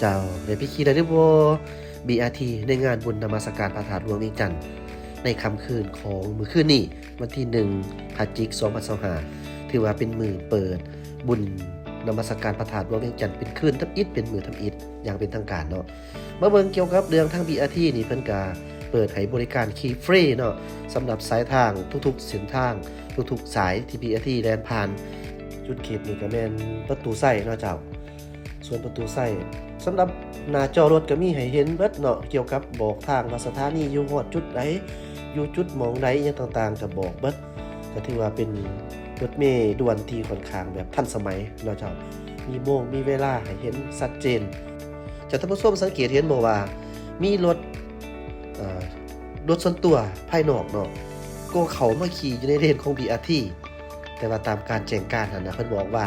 ເຈົ້າ ໄດ້ໄປຂີ່ໄດ້ຫຼືບໍ່ ບີອາທີ ໃນງານບຸນນະມັດສະການພະທາດຫຼວງວຽງຈັນ ໃນຄ່ຳຄືນຂອງມື້ຄືນນີ້ ວັນທີໜຶ່ງ ພະຈິກ ສອງພັນຊາວຫ້າ ຖືວ່າເປັນມື້ເປີດບຸນນະມັດສະການພະທາດຫຼວງວຽງຈັນ ເປັນຄືນທຳອິດ ເປັນມື້ທຳອິດຢ່າງເປັນທາງການເນາະ. ມາເບິ່ງກ່ຽວກັບເລື່ອງທາງ ບີອາທີ ນີ້ ເພິ່ນກະເປີດໃຫ້ບໍລິການຂີ່ຟຣີເນາະ ສຳລັບສາຍທາງທຸກໆເສັ້ນທາງ ທຸກໆສາຍທີ່ ບີອາທີ ແລ່ນຜ່ານ. ຈຸດຄລິບນີ້ກະແມ່ນປະຕູໄຊເນາະເຈົ້າ ສວນປະຕູໄຊ. ສຳລັບໜ້າຈໍລົດກະມີໃຫ້ເຫັນເບິດເນາະ ກ່ຽວກັບບອກທາງວ່າສະຖານີຢູ່ຮອດຈຸດໃດ ຢູ່ຈຸດໝ່ອງໃດ ອີ່ຫຍັງຕ່າງໆກະບອກເບິດ. ກະຖືວ່າເປັນລົດເມດ່ວນທີ່ຂ້ອນຂ້າງແບບທັນສະໄໝເນາະເຈົ້າ ມີໂມງມີເວລາໃຫ້ເຫັນຊັດເຈນ. ຈາກທ່ານຜູ້ຊົມສັງເກດເຫັນບໍ່ວ່າ ມີລົດ ເອີ ລົດສ່ວນຕົວພາຍນອກເນາະ ກໍເຂົ້າມາຂີ່ຢູ່ໃນເລນຂອງ ບີອາທີ ແຕ່ວ່າຕາມການແຈ້ງການຫັ້ນນະ ເພິ່ນບອກວ່າ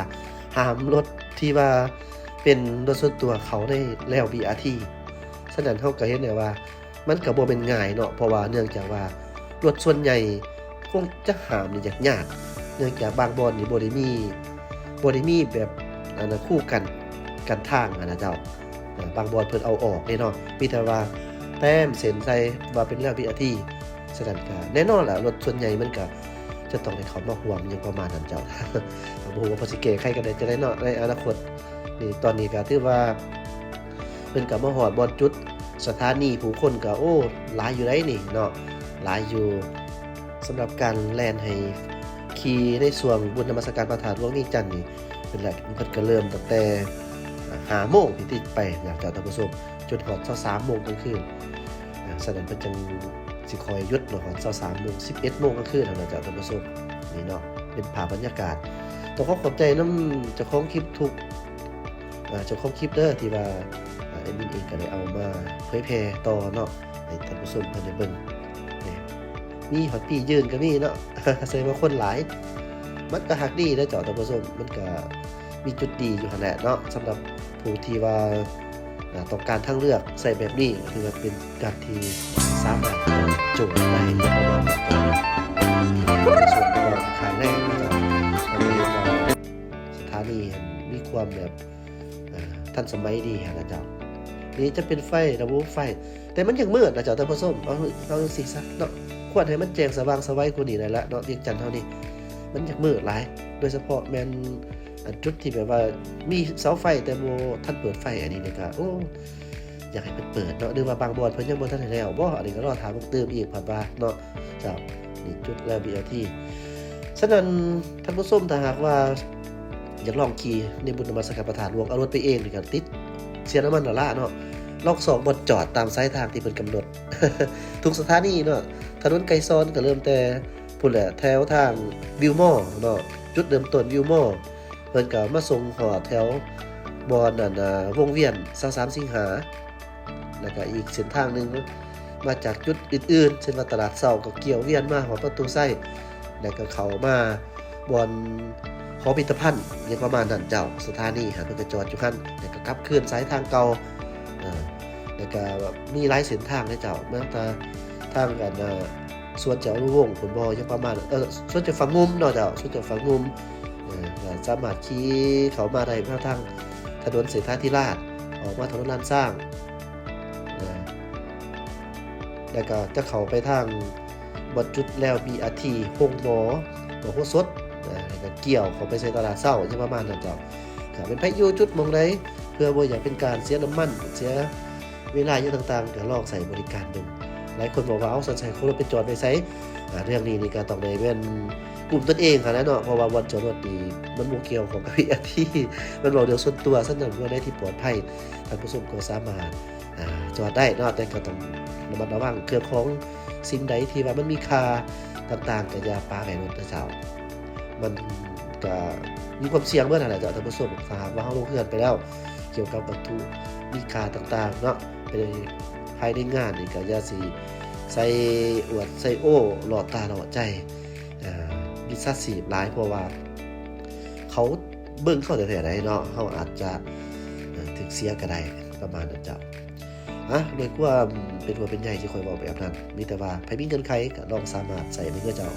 ຫ້າມລົດທີ່ວ່າເປັນລົດສ່ວນຕົວເຂົ້າໃນແລວ ບີອາທີ. ສະນັ້ນເຮົາກະເຫັນໄດ້ວ່າ ມັນກະບໍ່ແມ່ນງ່າຍເນາະ ເພາະວ່າເນື່ອງຈາກວ່າລົດສ່ວນໃຫຍ່ຄົງຈະຫ້າມນີ້ຍາກໆ ເນື່ອງຈາກບາງບ່ອນນີ້ບໍ່ໄດ້ມີ ບໍ່ໄດ້ມີແບບ ອັນນະ ຄູກັນ ກັນທາງຫັ້ນນະເຈົ້າ. ເອີ ບາງບ່ອນເພິ່ນເອົາອອກເດ້ເນາະ ມີແຕ່ວ່າແຕ້ມເສັ້ນໃສ່ວ່າເປັນແລວ ບີອາທີ. ສະນັ້ນກະແນ່ນອນລະ ລົດສ່ວນໃຫຍ່ມັນກະຈະຕ້ອງໄດ້ເຂົ້າມາຮ່ວມ ຫຍັງປະມານນັ້ນເຈົ້າ. ກະບໍ່ຮູ້ວ່າເພິ່ນຊິແກ້ໄຂກັນໄດ້ຈັ່ງໃດເນາະ ໃນອະນາຄົດນີ້. ຕອນນີ້ກະຖືວ່າ ເພິ່ນກະມາຮອດບ່ອນຈຸດສະຖານີ ຜູ້ຄົນກະ ໂອ້ ຫຼາຍຢູ່ໃດນີ້ເນາະ ຫຼາຍຢູ່. ສຳລັບການແລ່ນໃຫ້ຂີ່ໃນຊ່ວງບຸນນະມັດສະການພະທາດຫຼວງວຽງຈັນນີ້ ເພິ່ນລະ ເພິ່ນກະເລີ່ມຕັ້ງແຕ່ຫ້າໂມງທີ່ຕິດໄປນະເຈົ້າທ່ານຜູ້ຊົມ ຈົນຮອດຊາວສາມໂມງກາງຄືນ. ສະນັ້ນເພິ່ນຈັ່ງຊິຄ່ອຍຢຸດເນາະ ຮອດຊາວສາມໂມງ ສິບເອັດໂມງກາງຄືນຫັ້ນນະເຈົ້າທ່ານຜູ້ຊົມ. ນີ້ເນາະ ເປັນພາບບັນຍາກາດ. ຕ້ອງຂໍຂອບໃຈນຳເຈົ້າຂອງຄລິບທຸກ ເອີ ເຈົ້າຂອງຄລິບເດີ ທີ່ວ່າ ເອີ ແອດມິນເອງກະໄດ້ເອົາມາເຜີຍແຜ່ຕໍ່ເນາະ ໃຫ້ທ່ານຜູ້ຊົມເພິ່ນໄດ້ເບິ່ງ. ນີ້ ມີຮອດປີ້ຍື່ນກະມີເນາະ ແສດງວ່າຄົນຫຼາຍ. ມັນກະຮັກດີເນາະເຈົ້າທ່ານຜູ້ຊົມ ມັນກະມີຈຸດດີຢູ່ຫັ້ນແຫຼະເນາະ ສຳລັບຜູ້ທີ່ວ່າ ອາ ຕ້ອງການທາງເລືອກໃຊ້ແບບນີ້ ຖືວ່າເປັນການທີ່ສາມາດຕອບໂຈດໄດ້ປະມານ ໃນສ່ວນຂອງຄ່າແຮງເນາະເຈົ້າ. ສະຖານີຫັ້ນມີຄວາມແບບ ເອີ ທັນສະໄໝດີຫັ້ນນະເຈົ້າ. ນີ້ຈະເປັນໄຟ ລະບົບໄຟ ແຕ່ມັນຍັງມືດນະເຈົ້າທ່ານຜູ້ຊົມ. ເອົາ ເອົາຈັ່ງຊີ້ຊະເນາະ ຄວນໃຫ້ມັນແຈ້ງສະຫວ່າງສະໄຫວກວ່ານີ້ໄດ້ລະເນາະ ວຽງຈັນເຮົານີ້ ມັນຍັງມືດຫຼາຍ ໂດຍສະເພາະແມ່ນ ອັນ ຈຸດທີ່ແບບວ່າມີເສົາໄຟແຕ່ບໍ່ທັນເປີດໄຟ ອັນນີ້ນີ້ກະ ໂອ້ ຢາກໃຫ້ເພິ່ນເປີດເນາະ ຫຼືວ່າບາງບ່ອນເພິ່ນຍັງບໍ່ທັນໃຫ້ແລ້ວບໍ ອັນນີ້ກະລໍຖ້າເບິ່ງຕື່ມອີກ ເພິ່ນວ່າເນາະ. ເຈົ້າ ນີ້ຈຸດແລວ ບີອາທີ. ສະນັ້ນທ່ານຜູ້ຊົມ ຖ້າຫາກວ່າຢາກລອງຂີ່ໃນບຸນນະມັດສະການພະທາດຫຼວງ ເອົາລົດໄປເອງນີ້ກະຕິດເສຍນ້ຳມັນລະລະເນາະ. ລອງຊອກບ່ອນຈອດຕາມສາຍທາງທີ່ເພິ່ນກຳນົດ ທຸກສະຖານີເນາະ. ຖະໜົນໄກສອນກະເລີ່ມແຕ່ພຸ້ນແຫຼະ ແຖວທາງວິວມໍເນາະ ຈຸດເລີ່ມຕົ້ນວິວມໍ ເພິ່ນກະມາສົ່ງຮອດແຖວບ່ອນ ອັນ ອາ ວົງວຽນຊາວສາມສິງຫາ ແລ້ວກະອີກເສັ້ນທາງໜຶ່ງມາຈາກຈຸດອື່ນໆ ເຊັ່ນວ່າຕະຫຼາດເຊົ້າ ກະກ່ຽວວຽນມາຮອດປະຕູໄຊ ແລ້ວກະເຂົ້າມາບ່ອນຫໍພິພິທະພັນ ຫຍັງປະມານນັ້ນເຈົ້າ. ສະຖານີຫັ້ນເພິ່ນກະຈອດຢູ່ຫັ້ນ ແລ້ວກະກັບຄືນສາຍທາງເກົ່າ. ເອີ ແລ້ວກະມີຫຼາຍເສັ້ນທາງເດ້ເຈົ້າ ມາແຕ່ທາງ ອັນ ອາ ສວນເຈົ້າອະນຸວົງພຸ້ນບໍ ຫຍັງປະມານ ເອີ ສວນເຈົ້າຟ້າງຸ່ມເນາະເຈົ້າ ສວນເຈົ້າຟ້າງຸ່ມ ເອີ ກະສາມາດຂີ່ເຂົ້າມາໄດ້ ມາທາງຖະໜົນເສດຖາທິລາດ ອອກມາຖະໜົນລ້ານຊ້າງ ເອີ ແລ້ວກະຈະເຂົ້າໄປທາງບ່ອນຈຸດແລວ ບີອາທີ ໂຮງໝໍ ໝໍໂຫສົດ ເອີ ແລ້ວກະກ່ຽວເຂົ້າໄປໃສ່ຕະຫຼາດເຊົ້າ ຫຍັງປະມານນັ້ນເຈົ້າ. ຖ້າເປັນໃຜຢູ່ຈຸດໝ່ອງໃດ ເພື່ອບໍ່ຢາກເປັນການເສຍນ້ຳມັນ ເສຍ ເວລາຫຍັງຕ່າງໆ ກະລອງໃຊ້ບໍລິການເບິ່ງ. ຫຼາຍຄົນບອກວ່າ ເອົ້າ ສັນໃສ ເອົາລົດໄປຈອດໄວ້ໃສ? ອາ ເລື່ອງນີ້ນີ້ກະຕ້ອງໄດ້ແມ່ນກຸ້ມຕົນເອງຫັ້ນແຫຼະເນາະ ເພາະວ່າບ່ອນຈອດລົດນີ້ມັນບໍ່ກ່ຽວຂ້ອງກັບ ວີໄອພີ ມັນເວົ້າເລື່ອງສ່ວນຕົວ. ສະນັ້ນ ບ່ອນໃດທີ່ປອດໄພ ທ່ານຜູ້ຊົມກໍສາມາດ ອາ ຈອດໄດ້ເນາະ ແຕ່ກໍຕ້ອງລະມັດລະວັງເຄື່ອງຂອງ ສິ່ງໃດທີ່ວ່າມັນມີຄ່າຕ່າງໆ ກໍຢ່າປະໄວ້ລົດເດີເຈົ້າ. ມັນກະມີຄວາມສ່ຽງເບິດຫັ້ນແຫຼະເຈົ້າທ່ານຜູ້ຊົມ. ຖ້າຫາກວ່າເຮົາລົງເຮືອນໄປແລ້ວ ກ່ຽວກັບວັດຖຸມີຄ່າຕ່າງໆເນາະ ໄປພາຍໃນງານນີ້ ກະຢ່າຊິໃສ່ອວດໃສ່ໂອ້ ຫຼໍ່ຕາຫຼໍ່ໃຈ ເອີ ມິດສາຊີບຫຼາຍ ເພາະວ່າເຂົາເບິ່ງເຂົ້າແທ້ໆໃດເນາະ ເຮົາອາດຈະ ເອີ ຖືກເສຍກະໄດ້ ປະມານນັ້ນເຈົ້າ. ອະ ດ້ວຍຄວາມເປັນຫ່ວງເປັນໃຍທີ່ຂ້ອຍເວົ້າໄປອາບນ້ຳ ມີແຕ່ວ່າໃຜມີເງື່ອນໄຂກໍລອງສາມາດໃຊ້ໄດ້ເດີເຈົ້າ.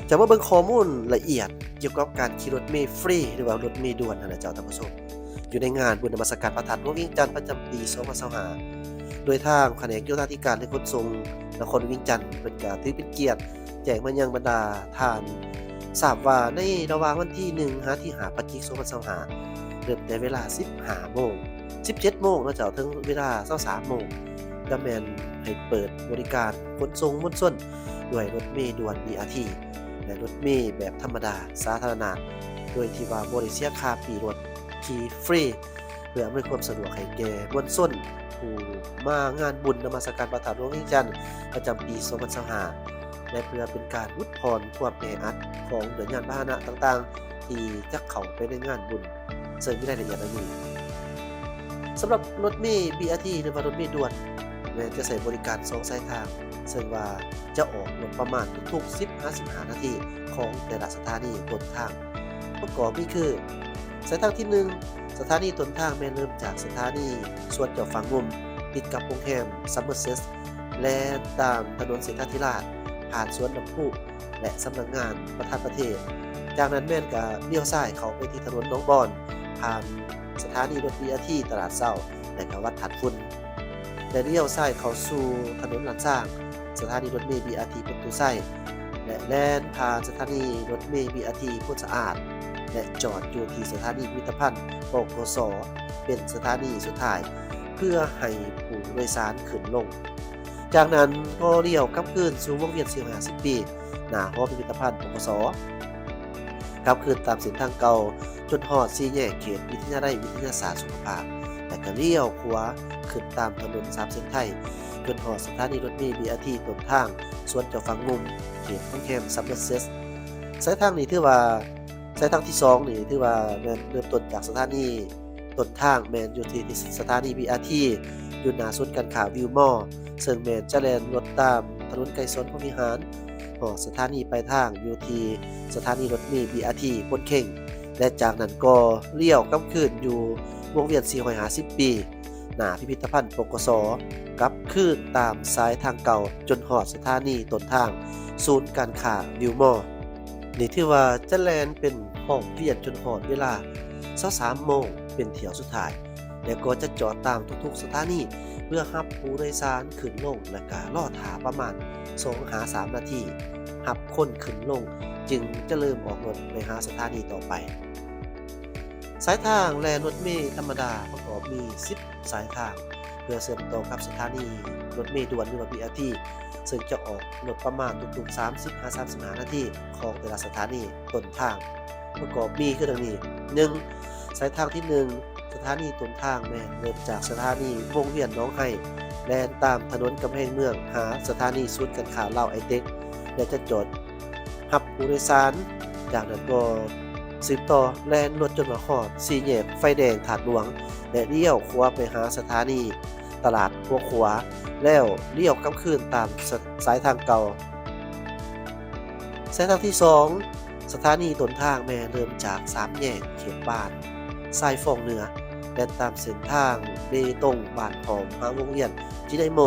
ຈະມາເບິ່ງຂໍ້ມູນລະອຽດກ່ຽວກັບການຂີ່ລົດເມຟຣີ ຫຼືວ່າລົດເມດ່ວນຫັ້ນນະເຈົ້າທ່ານຜູ້ຊົມ. ຢູ່ໃນງານບຸນນະມັດສະການພະທາດຫຼວງວຽງຈັນ ປະຈຳປີສອງພັນຊາວຫ້າ ໂດຍທາງຂະແໜງໂຍທາທິການ ແລະ ຂົນສົ່ງນະຄອນຫຼວງວຽງຈັນ ເພິ່ນກະຖືເປັນກຽດແຈ້ງມາຍັງບັນດາທ່ານ ຊາບວ່າໃນລະຫວ່າງວັນທີໜຶ່ງ ຫາທີຫ້າ ພະຈິກ ສອງພັນຊາວຫ້າ ເລີ່ມແຕ່ເວລາສິບຫ້າໂມງ ສິບເຈັດໂມງເນາະເຈົ້າ ເຖິງເວລາຊາວສາມໂມງ ຈະແມ່ນໃຫ້ເປີດບໍລິການຂົນສົ່ງມວນຊົນດ້ວຍລົດເມດ່ວນ ບີອາທີ ແລະ ລົດເມແບບທຳມະດາສາທາລະນະ ໂດຍທີ່ວ່າບໍ່ໄດ້ເສຍຄ່າປີ້ລົດ ຂີ່ຟຣີ ເພື່ອອຳນວຍຄວາມສະດວກໃຫ້ແກ່ມວນຊົນຜູ້ມາງານບຸນນະມັດສະການພະທາດຫຼວງວຽງຈັນ ປະຈຳປີສອງພັນຊາວຫ້າ ແລະ ເພື່ອເປັນການຫຼຸດຜ່ອນຄວາມແອອັດຂອງເດີ່ອນຍານພາຫະນະຕ່າງໆ ທີ່ຈະເຂົ້າໄປໃນງານບຸນ ເຊິ່ງມີລາຍລະອຽດດັ່ງນີ້. ສຳລັບລົດເມ ບີອາທີ ຫຼືວ່າລົດເມດ່ວນ ແມ່ນຈະໃຊ້ບໍລິການສອງສາຍທາງ ເຊິ່ງວ່າຈະອອກລົດປະມານທຸກໆ ສິບ ຫາ ສິບຫ້ານາທີຂອງແຕ່ລະສະຖານີຕົ້ນທາງ ປະກອບມີຄື ສາຍທາງທີໜຶ່ງ ສະຖານີຕົ້ນທາງແມ່ນເລີ່ມຈາກສະຖານີສວນເຈົ້າຟ້າງຸ່ມ ຕິດກັບໂຮງແຮມ Somerset ແລ່ນຕາມຖະໜົນເສດຖາທິລາດ ຜ່ານສວນນ້ຳພຸ ແລະ ສຳນັກງານປະທານປະເທດ. ຈາກນັ້ນແມ່ນກະລ້ຽວຊ້າຍເຂົ້າໄປທີ່ຖະໜົນໜອງບອນ ຜ່ານສະຖານີລົດ ບີອາທີ ຕະຫຼາດເຊົ້າ ແລະ ກະວັດທາດຝຸ່ນ ແລະ ລ້ຽວຊ້າຍເຂົ້າສູ່ຖະໜົນລ້ານຊ້າງ ສະຖານີລົດເມ ບີອາທີ ປະຕູໄຊ ແລະ ແລ່ນຜ່ານສະຖານີລົດເມ ບີອາທີ ໂພນສະອາດ ແລະ ຈອດຢູ່ທີ່ສະຖານີພິພິທະພັນ ປກສ ເປັນສະຖານີສຸດທ້າຍ ເພື່ອໃຫ້ຜູ້ໂດຍສານຂຶ້ນລົງ. ຈາກນັ້ນກໍລ້ຽວກັບຄືນສູ່ວົງວຽນສີ່ຮ້ອຍຫ້າສິບປີ ໜ້າຫໍພິພິທະພັນ ປກສ ກັບຄືນຕາມເສັ້ນທາງເກົ່າ ຈົນຮອດສີ່ແຍກເຂດວິທະຍາໄລວິທະຍາສາດສຸຂະພາບ ແລະ ກະລ້ຽວຂວາຂຶ້ນຕາມຖະໜົນສາມເສັ້ນໄທ ຈົນຮອດສະຖານີລົດເມ ບີອາທີ ຕົ້ນທາງ ສວນເຈົ້າຟ້າງຸ່ມ ເຂດໂຮງແຮມ Somerset. ສາຍທາງນີ້ຖືວ່າ ສາຍທາງທີສອງນີ້ຖືວ່າແມ່ນເລີ່ມຕົ້ນຈາກສະຖານີຕົ້ນທາງ ແມ່ນຢູ່ທີ່ສະຖານີ ບີອາທີ ຢູ່ໜ້າສູນການຄ້າ Wilmore ເຊິ່ງແມ່ນຈະແລ່ນລົດຕາມຖະໜົນໄກສອນ ພົມວິຫານ ຮອດສະຖານີປາຍທາງຢູ່ທີ່ສະຖານີລົດເມ ບີອາທີ ໂພນເຄັງ ແລະ ຈາກນັ້ນກໍລ້ຽວກັບຄືນຢູ່ວົງວຽນສີ່ຮ້ອຍຫ້າສິບປີ ໜ້າພິພິທະພັນ ປກສ ກັບຄືນຕາມສາຍທາງເກົ່າ ຈົນຮອດສະຖານີຕົ້ນທາງ ສູນການຄ້າ Wilmore. ນີ້ຖືວ່າຈະແລ່ນເປັນຮອບວຽນຈົນຮອດເວລາຊາວສາມໂມງ ເປັນຖ້ຽວສຸດທ້າຍ ແລະ ກໍຈະຈອດຕາມທຸກໆສະຖານີ ເພື່ອຮັບຜູ້ໂດຍສານຂຶ້ນລົງ ແລະ ກະລໍຖ້າປະມານສອງຫາສາມນາທີ ຮັບຄົນຂຶ້ນລົງ ຈຶ່ງຈະເລີ່ມອອກລົດໄປຫາສະຖານີຕໍ່ໄປ. ສາຍທາງແລ່ນລົດເມທຳມະດາປະກອບມີສິບສາຍທາງ ເພື່ອເຊື່ອມຕໍ່ກັບສະຖານີລົດເມດ່ວນ ຫຼືວ່າ ບີອາທີ ເຊິ່ງຈະອອກລົດປະມານທຸກໆສາມສິບຫາສາມສິບຫ້ານາທີຂອງແຕ່ລະສະຖານີຕົ້ນທາງ ປະກອບມີຄືດັ່ງນີ້: ໜຶ່ງ ສາຍທາງທີໜຶ່ງ ສະຖານີຕົ້ນທາງແມ່ນເລີ່ມຈາກສະຖານີວົງວຽນໜອງໄຮ ແລ່ນຕາມຖະໜົນກຳແພງເມືອງ ຫາສະຖານີສູນການຄ້າລາວໄອເຕັກ ແລະ ຈະຈອດ ຮັບຜູ້ໂດຍສານ. ຈາກນັ້ນກໍສືບຕໍ່ແລ່ນລົດຈົນມາຮອດສີ່ແຍກໄຟແດງທາດຫຼວງ ແລະ ລ້ຽວຂວາໄປຫາສະຖານີຕະຫຼາດຫົວຂົວ ແລ້ວລ້ຽວກັບຄືນຕາມສະ ສາຍທາງເກົ່າ. ສາຍທາງທີສອງ ສະຖານີຕົ້ນທາງແມ່ນເລີ່ມຈາກສາມແຍກເຂດບ້ານຊາຍຟອງເໜືອ ແລ່ນຕາມເສັ້ນທາງເບຕົງບ້ານຫອມ ຫາວົງວຽນຈີໄດໂມ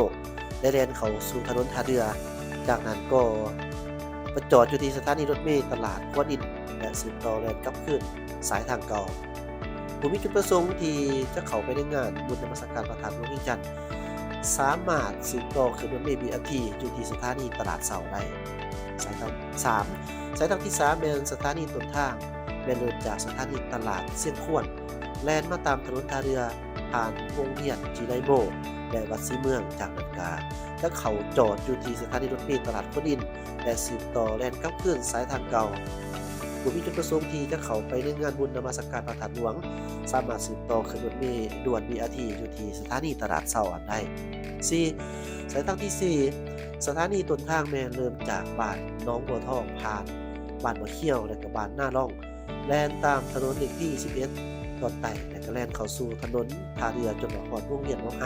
ແລະ ແລ່ນເຂົ້າສູ່ຖະໜົນທ່າເຮືອ. ຈາກນັ້ນກໍໄປຈອດຢູ່ທີ່ສະຖານີລົດເມຕະຫຼາດຂົວດິນ ແລະ ສືບຕໍ່ແລ່ນກັບຄືນສາຍທາງເກົ່າ. ຜູ້ມີຈຸດປະສົງທີ່ຈະເຂົ້າໄປໃນງານບຸນນະມັດສະການພະທາດຫຼວງວຽງຈັນ ສາມາດສືບຕໍ່ຂຶ້ນລົດເມ ບີອາທີ ຢູ່ທີ່ສະຖານີຕະຫຼາດເຊົ້າໄດ້. ສາຍທາງ ສາມ ສາຍທາງທີສາມແມ່ນສະຖານີຕົ້ນທາງ ແມ່ນເລີ່ມຈາກສະຖານີຕະຫຼາດຊຽງຄວນ ແລ່ນມາຕາມຖະໜົນທ່າເຮືອ ຜ່ານວົງວຽນຈີໄດໂມ ແລະ ວັດສີເມືອງ. ຈາກນັ້ນກະຈະເຂົ້າຈອດຢູ່ທີ່ສະຖານີລົດເມຕະຫຼາດຂົວດິນ ແລະ ສືບຕໍ່ແລ່ນກັບຄືນສາຍທາງເກົ່າ. ຜູ້ມີຈຸດປະສົງທີ່ຈະເຂົ້າໄປໃນງານບຸນນະມັດສະການພະທາດຫຼວງ ສາມາດສືບຕໍ່ຂຶ້ນລົດເມດ່ວນ ບີອາທີ ຢູ່ທີ່ສະຖານີຕະຫຼາດເຊົ້າໄດ້. ສີ່ ສາຍທາງທີສີ່ ສະຖານີຕົ້ນທາງແມ່ນເລີ່ມຈາກບ້ານໜອງບົວທອງ ຜ່ານບ້ານໝາກຂຽວ ແລະ ກະບ້ານນາລ່ອງ ແລ່ນຕາມຖະໜົນເລກທີສິບເອັດຕອນໃຕ້ ແລະ ກະແລ່ນເຂົ້າສູ່ຖະໜົນທ່າເຮືອ ຈົນມາຮອດວົງວຽນໜອງໄຮ.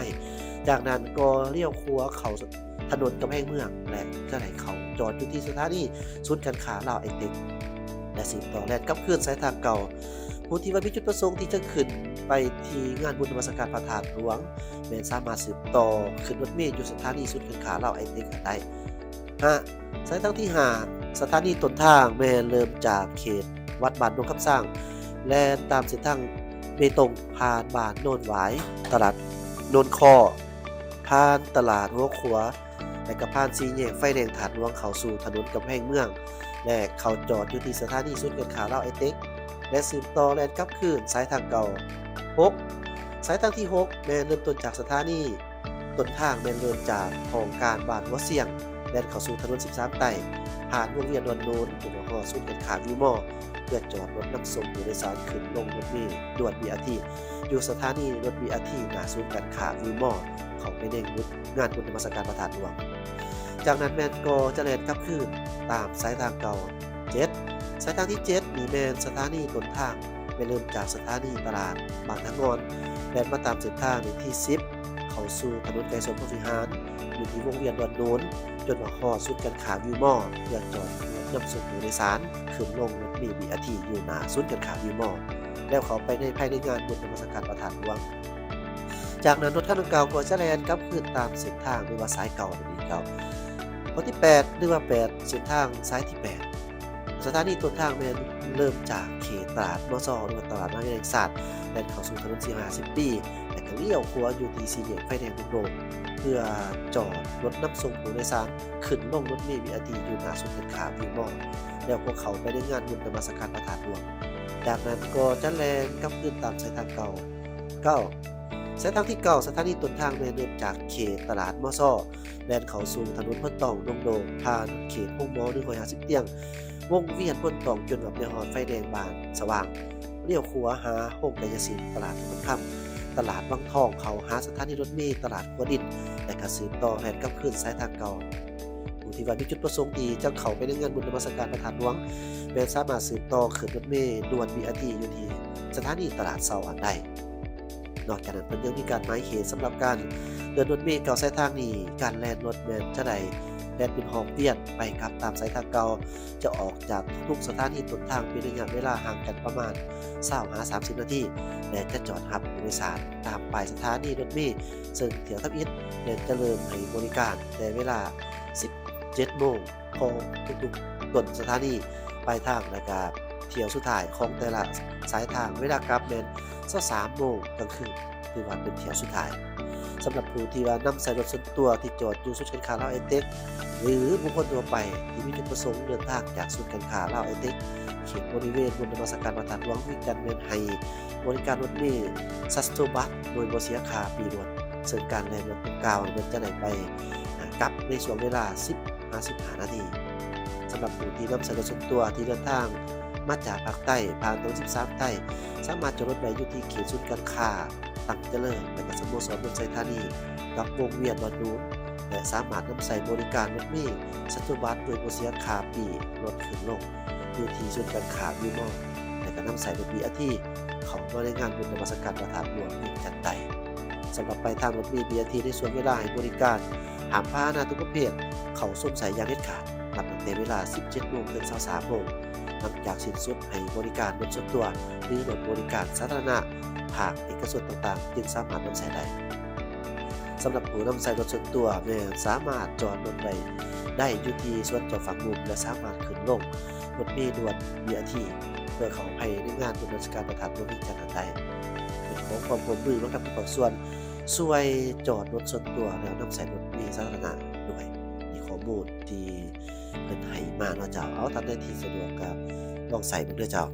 ຈາກນັ້ນກໍລ້ຽວຂວາເຂົ້າຖະໜົນກຳແພງເມືອງ ແລະ ຈະໄດ້ເຂົ້າຈອດຢູ່ທີ່ສະຖານີສູນການຄ້າລາວໄອເຕັກ ແລະ ສືບຕໍ່ແລ່ນກັບຄືນສາຍທາງເກົ່າ. ຜູ້ທີ່ວ່າມີຈຸດປະສົງທີ່ຈະຂຶ້ນໄປທີ່ງານບຸນນະມັດສະການພະທາດຫຼວງ ແມ່ນສາມາດສືບຕໍ່ຂຶ້ນລົດເມຢູ່ສະຖານີສູນການຄ້າລາວໄອເຕັກໄດ້. ຫ້າ ສາຍທາງທີຫ້າ ສະຖານີຕົ້ນທາງແມ່ນເລີ່ມຈາກເຂດວັດບ້ານດົງຄຳຊ້າງ ແລ່ນຕາມເສັ້ນທາງ ເບຕົງ ຜ່ານບ້ານໂນນຫວາຍ, ຕະຫຼາດໂນນຄໍ, ຜ່ານຕະຫຼາດຫົວຂົວ ແລະ ກໍຜ່ານສີ່ແຍກໄຟແດງທາດຫຼວງເຂົ້າສູ່ຖະໜົນກຳແພງເມືອງ ແລະ ເຂົ້າຈອດຢູ່ທີ່ສະຖານີສູນການຄ້າລາວໄອເຕັກ ແລະ ສືບຕໍ່ແລ່ນກັບຄືນສາຍທາງເກົ່າ. ຫົກ ສາຍທາງທີຫົກ ແມ່ນເລີ່ມຕົ້ນຈາກສະຖານີຕົ້ນທາງ ແມ່ນເລີ່ມຈາກຫ້ອງການບ້ານຫົວຊຽງ ແລ່ນເຂົ້າສູ່ຖະໜົນສິບສາມໃຕ້ ຜ່ານວົງວຽນດອນໂນນ ຈົນມາຮອດສູນການຄ້າວິວມໍ ເພື່ອຈອດລົດນຳສົ່ງຜູ້ໂດຍສານຂຶ້ນລົງລົດເມດ່ວນ ບີອາທີ ຢູ່ສະຖານີລົດ ບີອາທີ ໜ້າສູນການຄ້າວິວມໍ ເຂົ້າໄປໃນງານບຸນນະມັດສະການພະທາດຫຼວງ. ຈາກນັ້ນແມ່ນກໍຈະແລ່ນກັບຄືນຕາມສາຍທາງເກົ່າ. ເຈັດ ສາຍທາງທີເຈັດນີ້ແມ່ນສະຖານີຕົ້ນທາງ ແມ່ນເລີ່ມຈາກສະຖານີຕະຫຼາດບ້ານທາງງອນ ແລ່ນມາຕາມເສັ້ນທາງເລກທີສິບ ເຂົ້າສູ່ຖະໜົນໄກສອນພົມວິຫານ ຢູ່ທີ່ວົງວຽນດອນໂນນ ຈົນມາຮອດສູນການຄ້າວິວມໍ ເພື່ອຈອດນຳສົ່ງຜູ້ໂດຍສານຂຶ້ນລົງລົດເມ ບີອາທີ ຢູ່ໜ້າສູນການຄ້າວິວມໍ ແລ້ວເຂົ້າໄປໃນ ພາຍໃນງານບຸນນະມັດສະການພະທາດຫຼວງ. ຈາກນັ້ນລົດຄັນດັ່ງກ່າວກໍຈະແລ່ນກັບຄືນຕາມເສັ້ນທາງ ຫຼືວ່າສາຍເກົ່ານັ້ນເອງເຈົ້າ. ຂໍ້ທີແປດ ຫຼືວ່າແປດ ເສັ້ນທາງສາຍທີແປດ ສະຖານີຕົ້ນທາງແມ່ນເລີ່ມຈາກເຂດຕະຫຼາດ ມຊ ຫຼືວ່າຕະຫຼາດມະຫາວິທະຍາໄລແຫ່ງຊາດ ແລ່ນເຂົ້າສູ່ຖະໜົນສີ່ຮ້ອຍຫ້າສິບປີ ແລ້ວກໍລ້ຽວຂວາຢູ່ທີ່ສີ່ແຍກໄຟແດງດົງໂດກ ເພື່ອຈອດລົດນຳສົ່ງຜູ້ໂດຍສານຂຶ້ນລົງລົດເມ ບີອາທີ ຢູ່ໜ້າສູນການຄ້າວິວມໍ ແລ້ວກໍເຂົ້າໄປໃນງານບຸນນະມັດສະການພະທາດຫຼວງ. ຈາກນັ້ນກໍຈະແລ່ນກັບຄືນຕາມສາຍທາງເກົ່າ. ເກົ້າ ສາຍທາງທີເກົ້າ ສະຖານີຕົ້ນທາງແມ່ນເລີ່ມຈາກເຂດຕະຫຼາດ ມຊ ແລ່ນເຂົ້າສູ່ຖະໜົນພົນຕ້ອງດົງໂດກ ຜ່ານເຂດໂຮງໝໍໜຶ່ງຮ້ອຍຫ້າສິບຕຽງ ວົງວຽນພົນຕ້ອງ ຈົນວ່າໄປຮອດໄຟແດງບ້ານສະຫວ່າງ ລ້ຽວຂວາຫາໂຮງກາຍະສິບ ຕະຫຼາດທອງຄຳ ຕະຫຼາດວັງທອງ ເຂົ້າຫາສະຖານີລົດເມຕະຫຼາດຂົວດິນ ແລະ ກໍສືບຕໍ່ແລ່ນກັບຄືນສາຍທາງເກົ່າ. ຜູ້ທີ່ວ່າມີຈຸດປະສົງທີ່ຈະເຂົ້າໄປໃນງານບຸນນະມັດສະການພະທາດຫຼວງ ແມ່ນສາມາດສືບຕໍ່ຂຶ້ນລົດເມດ່ວນ ບີອາທີ ຢູ່ທີ່ສະຖານີຕະຫຼາດເຊົາອັນໄດ້. ນອກຈາກນັ້ນເພິ່ນຍັງມີການໝາຍເຂດສຳລັບການເດີນລົດເມເກົ້າສາຍທາງນີ້ ການແລ່ນລົດແມ່ນຈະໄດ້ແລ່ນເປັນຮອບວຽນໄປກັບຕາມສາຍທາງເກົ່າ ຈະອອກຈາກທຸກໆສະຖານີຕົ້ນທາງເປັນໄລຍະເວລາຫ່າງກັນປະມານຊາວຫາສາມສິບນາທີ ແລະ ຈະຈອດຮັບຜູ້ໂດຍສານຕາມປ້າຍສະຖານີລົດເມ ເຊິ່ງຖ້ຽວທຳອິດແມ່ນຈະເລີ່ມໃຫ້ບໍລິການແຕ່ເວລາສິບເຈັດໂມງ ຂອງທຸກໆຕົ້ນສະຖານີປາຍທາງ ແລະກະຖ້ຽວສຸດທ້າຍຂອງແຕ່ລະສາຍທາງ. ເວລາກັບແມ່ນຊາວສາມໂມງກາງຄືນ ຖືວ່າເປັນຖ້ຽວສຸດທ້າຍ. ສຳລັບຜູ້ທີ່ວ່ານຳໃຊ້ລົດສ່ວນຕົວທີ່ຈອດຢູ່ສູນການຄ້າລາວໄອເຕັກ ຫຼືບຸກຄົນທົ່ວໄປທີ່ມີຈຸດປະສົງເດີນທາງຈາກສູນການຄ້າລາວໄອເຕັກ ເຂດບໍລິເວນບຸນນະມັດສະການພະທາດຫຼວງວຽງຈັນ ແມ່ນໃຫ້ບໍລິການລົດເມ Shuttle Bus ໂດຍບໍ່ເສຍຄ່າຟຣີລົດ ເຊິ່ງການແລ່ນລົດດັ່ງກ່າວແມ່ນຈະໄດ້ໄປ ກັບໃນຊ່ວງເວລາສິບ ຫາສິບຫ້ານາທີ. ສຳລັບຜູ້ທີ່ນຳໃຊ້ລົດສ່ວນຕົວທີ່ເດີນທາງມາຈາກພາກໃຕ້ ຜ່ານຖະໜົນສິບສາມໃຕ້ ສາມາດຈອດລົດໄວ້ຢູ່ທີ່ເຂດສູນການຄ້າຕັງຈະເລີນ ແລະ ກະສະໂມສອນລົດໄຟສະຖານີກັບວົງວຽນດອນດູນ ແລະ ສາມາດນຳໃຊ້ບໍລິການລົດເມ Shuttle Bus ໂດຍບໍ່ເສຍຄ່າຟຣີລົດຂຶ້ນລົງ ຢູ່ທີ່ສູນການຄ້າວິວມໍ ແລະ ກະນຳໃຊ້ລົດ ບີອາທີ ເຂົ້າມາໃນງານບຸນນະມັດສະການພະທາດຫຼວງວຽງຈັນໃຕ້. ສຳລັບປາຍທາງລົດເມ ບີອາທີ ໃນຊ່ວງເວລາໃຫ້ບໍລິການ ຫ້າມພາຫະນະທຸກປະເພດເຂົ້າຊົມໃຊ້ຢ່າງເດັດຂາດ ນັບຕັ້ງແຕ່ເວລາສິບເຈັດໂມງເຖິງຊາວສາມໂມງ. ຫຼັງຈາກສິ້ນສຸດໃຫ້ບໍລິການລົດສ່ວນຕົວ ຫຼືລົດບໍລິການສາທາລະນະ ພາກເອກະຊົນຕ່າງໆ ຈຶ່ງສາມາດນຳໃຊ້ໄດ້. ສຳລັບຜູ້ນຳໃຊ້ລົດສ່ວນຕົວແມ່ນສາມາດຈອດລົດໄວ້ໄດ້ຢູ່ທີ່ສວນເຈົ້າຟ້າງມຸມ ແລະ ສາມາດຂຶ້ນລົງລົດເມດ່ວນ ບີອາທີ ເພື່ອເຂົ້າໄປໃນງານບຸນນະມັດສະການພະທາດຫຼວງວຽງຈັນນັ້ນໄດ້. ເປັນຂໍຄວາມຮ່ວມມືນຳກັບທຸກພາກສ່ວນ ຊ່ວຍຈອດລົດສ່ວນຕົວ ແລ້ວນຳໃຊ້ລົດເມສາທາລະນະດ້ວຍ. ນີ້ຂໍ້ມູນທີ່ເພິ່ນໃຫ້ມາເນາະເຈົ້າ. ເອົາ ທ່ານໃດທີ່ສະດວກກໍລອງໃຊ້ເບິ່ງເດີເຈົ້າ.